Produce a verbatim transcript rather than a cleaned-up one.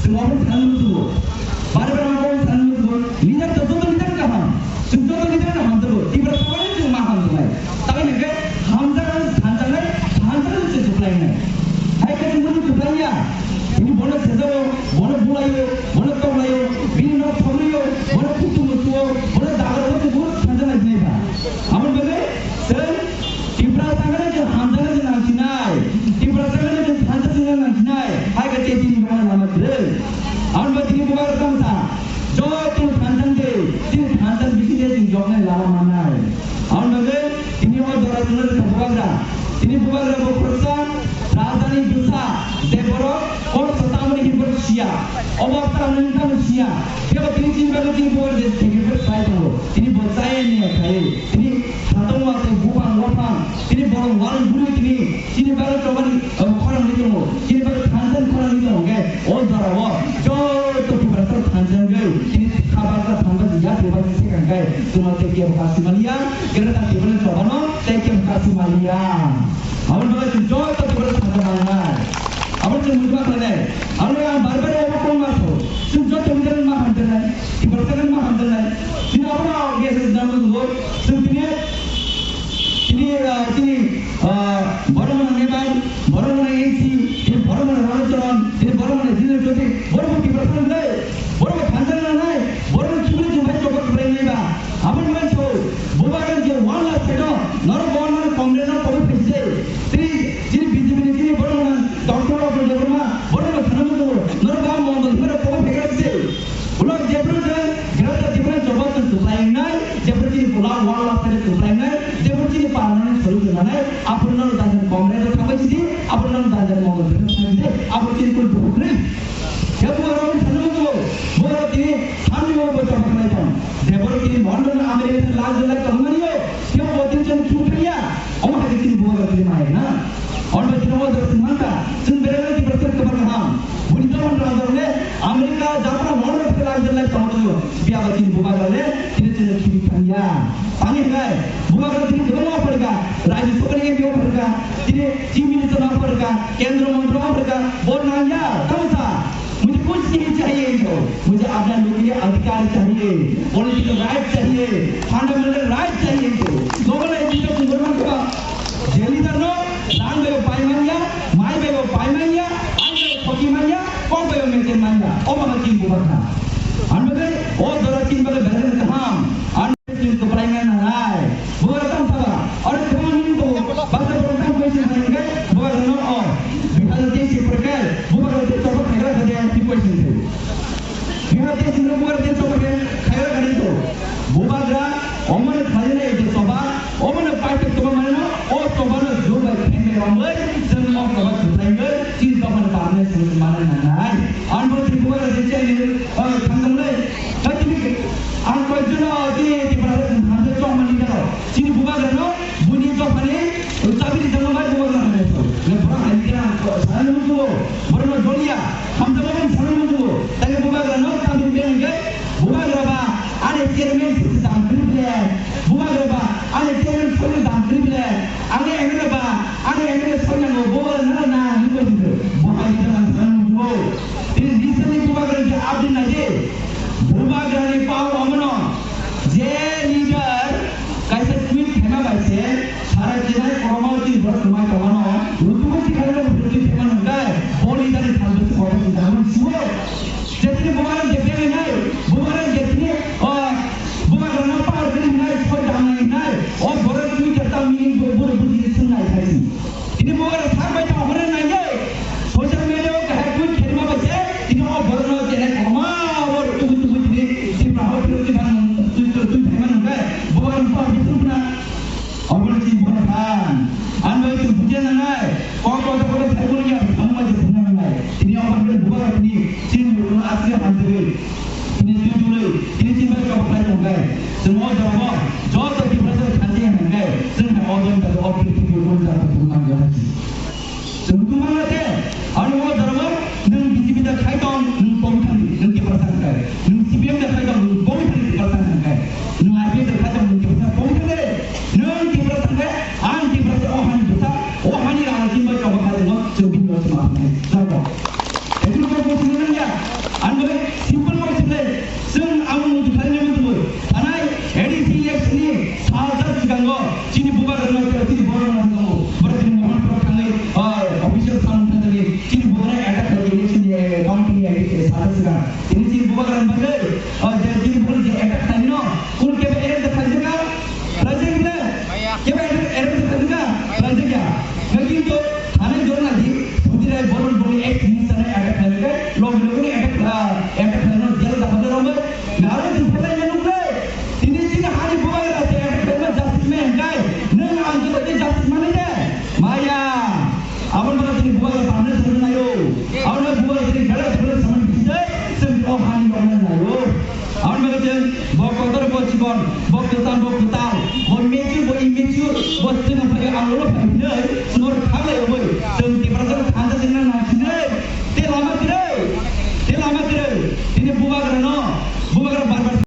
Chwng obo sanwi muchungo. Bare bare ang obo sanwi muchungo. Leader to joto leader kaham. Chwng joto leader no hamjago. Tiprasa bai chwng ma hamjaknai. Tamoni hwnkhe hamjaknai, hamjaknai, hamjaknai chwng kwplainai. Hai khe chwng bono kwplaiya. Bini bono sejago, bono bulaio, bono toklaio, bini nok thogrio, bono kutung mutuo, bono dagaro chwng bono hamjaknai hinwi ba. Aboni bagwi chwng Tiprasa bai chwng hamjaknai chwng nangsinai. Tiprasa bai chwng hamjaknai chwng nangsinai. Hai khe tei bini bagwi lama kwrwi. Aboni bagwi tini bubagra tamo sa. Joto thansa de, tini thansa bising de chwng joknai lama mannai. Aboni bagwi tini o jora chwngno rwkha bubagra. Tini bubagra bo khoroksa rajdhani bwsa de borok kok sa tamoni hinwi borok siya. Obo tamoni hinwi tamoni siya. Kebo tini chini bagwi tini bubagra je sacrifice khlai tongo. Tini bo chaya niya khlai. Tini Satung watwi buphang waphang, tini borok walong bwrwi tini, chini bagwi chobani, eh, khorang ni tongo, chini bagwi thansa ni khorang ni tongo, hwnkhe o jora o joto Tiprasa thansa wngwi, tini kha baksa thansa ya Tiprasa se kangkhe, chwngno tei kebo kasi maliya, gere ta Tiprasa chobano tei kebo kasi maliya. Aboni bagwi chwng joto Tiprasa thansa mangnai. Aboni chwng mujba khlainai. Aboni ang bar bar abo kok ma sao. Chwng joto leader ma hamjaknai. Tiprasa ma hamjaknai. Chini abono message nangwi tongo. Chwng tini, tini, ah, tini, ah, borok mano Nepal, borok mano A C, tini borok mano Ramacharan, tini borok mano Jindal Chaudhary, borok bo Tiprasa nai, borok bo thansa nai, borok bo chukri chumbai chobak khlai nai ba. Aboni bagwi sao, bubagra je one lakh sedo, norok bo norok Congress no koboi phaisai. Tini, tini B J P ni tini borok mano Doctor Abdul Debbarma, borok mano sana mudo, norok ba mondol himaro koboi phaisai. Ulo jephru je Greater Tipraland Choba chwng kwplai wngnai, jephru chini pula wall lap khe kwplai wngnai, jephru chini permanent solution nanai, aphuru nono janjan Congress o thangbai sidi, aphuru nono janjan Mondo Bhai thangbai sidi, aphuru chini kul bukhuk kwrwi. Khe bo oro wng thangwi bo, bo oro tini thamni o bo choba khlai tong. Jephru chini Mondo no America last jilai tongmani o, khe bo tini chwng thung thangya, omo hai chini bo oro tini mai na. Hwnba chini o dor thwngmanta, chwng belai belai Tiprasa kwbang kaham. Buini dophani rajak le America, Japan, hwnba belai belai tongthoyo. Phiya ba chini bubagra le, chini chini khibi thangya. Tani hwnbai, bubagra chini kwbangma pharikha, Rajya Sabha ni M P o pharikha, chini Chief Minister no pharikha, Kendra Mantri o pharikha, bo nangya, tamo sa. मुझे कुछ नहीं चाहिए इनको, मुझे अपना लोकप्रिय अधिकार चाहिए, पॉलिटिकल राइट चाहिए, फंडामेंटल राइट चाहिए इनको। Nogo nai tito chwng borok mankha ba, je leader no rang bai bo pai manya, mai bai bo pai manya, ang bai bo thoki manya, kok bai bo meten manya, omo no chini bubagra. Ang bagwi o jora chini bagwi belai no kaham. Ang chini kwplai manya nangnai. Bubagra tamo saba, oro kwbangma meaning tongo. Basa borok tamo question sai hwnkhe, bubagra no o. Dui hazar teis ni pore khe, bubagra tei choba khagra kha de, tei question sai. Dui hazar teis ni bubagra tei choba khe khagra kha de to. Bubagra, omo no khaina ito choba, omo no paithak choba mane no, o choba no jwk bai khaina romwi, chwng o choba kwplai wngwi, chini dophani parne solution mana nangnai. Ang bo tei bubagra tei chai ni, o, thangtong le. Khatini ang koijono tini Tiprasa hamjak chongmani galo. Chini bubagrano buini dophani chabi rijak bai bubagrano hamjak. Le borok hai khe ang sana nukgo. Borokno jolia hamjak bai sana nukgo. Tei bubagrano chabi rijak hwnkhe bubagra ba ani chairman dam kwrwi ble. Bubagra ba ani chairman soi dam kwrwi ble. Ani M L A ba ani M L A soi nango bubagra nana na nukgo. Bo hai khe ang sana nukgo. Tini recently bubagra je update naidi. Bubagrani power omono je leader kaisa tweet khema bai se sara chinai koroma oti borok kwmai tongmano rutugo tikhano rutugo khema nungkai bo leader ni salbisi kotor sinjagmani siwo. Jetini bubagra je bengai nai, bubagra jetini, o, bubagrano power kwrwi hinai, soi damnai hinai, o borok tweet ta meaning bo, bo, bo jini swngnai khaisi. Tini bo oro sak bai tong hwnwi nai ye. Social media o kahai tweet khaima bai se, tini o borokno chenai kotorma o tubu tubu tini Tripura o tini twi twi twi thaima nang khe, bo oro tong twi tong khna. Obo ni tini bo than. Ang bai tong buja nangnai. Kok kok kok sai bo ya thang ma je thang nangnai. Tini o borok bo tini tini bo asli hamjagwi. Tini twi twi tini tini bai kok khai tong khe. Chwng o jora bo joto Tiprasa thanti hwn khe, chwng hai o jora bo o prithibi o jora bo thang nang ya. Chwng tungma khe, ani o jora bo nwng B J P da khai tong, nwng tong thang, nwng Tiprasa khai. Nwng C P M da khai tong, nwng tong thang Tiprasa khai. Nwng I P F da khai tong, nwng Tiprasa tong thang. Nwng Tiprasa khai, ang Tiprasa o hani bwsa, o hani rang chimba choba khai tong, chwng bini o chwng ma khai. Jabo. Ekun ko ko sini nang ya. Ang bai simple kok simple, chwng ang muitu khlainai muitu bo. Thanai A D C election ni sal dak sikango chini bubagrano tei chini borok rok no tongo. Borok chini Mohanpur thangwi, ah, official sound thangwi chini bubagrano attack khlai election ni, eh, counting ni, eh, sal dak sikang. Tini chini bubagrano bagwi, ah, je chini bubagrano je attack khlaino, kunu kebo arrest khlaijak kha? Khlaijak kha? Kebo arrest, arrest khlaijak kha? Khlaijak ya. Kintu thanai jora nai di, Sudhir Rai boron boni ek minute thanai attack khlaijak kha, logi logi attack, ah, attack khlaino jail dakhal rok bai. Naro di phalai manu khlai. Tini chini hani bubagra se attack khlaima justice ma hwnkhai. Nwng ang jora di justice mani de. Maya. Aboni bagwi chini bubagra samne samne naio. Aboni bagwi bubagra chini gada thukle samne bisi de. Chwng o hani yokna naio. Aboni bagwi chwng bo kotor bo chikon, bo kwtal, bo kwtal, bo mature, bo immature, bo chwng phai ang ulo phai hinwi, chwng oro thanglai obo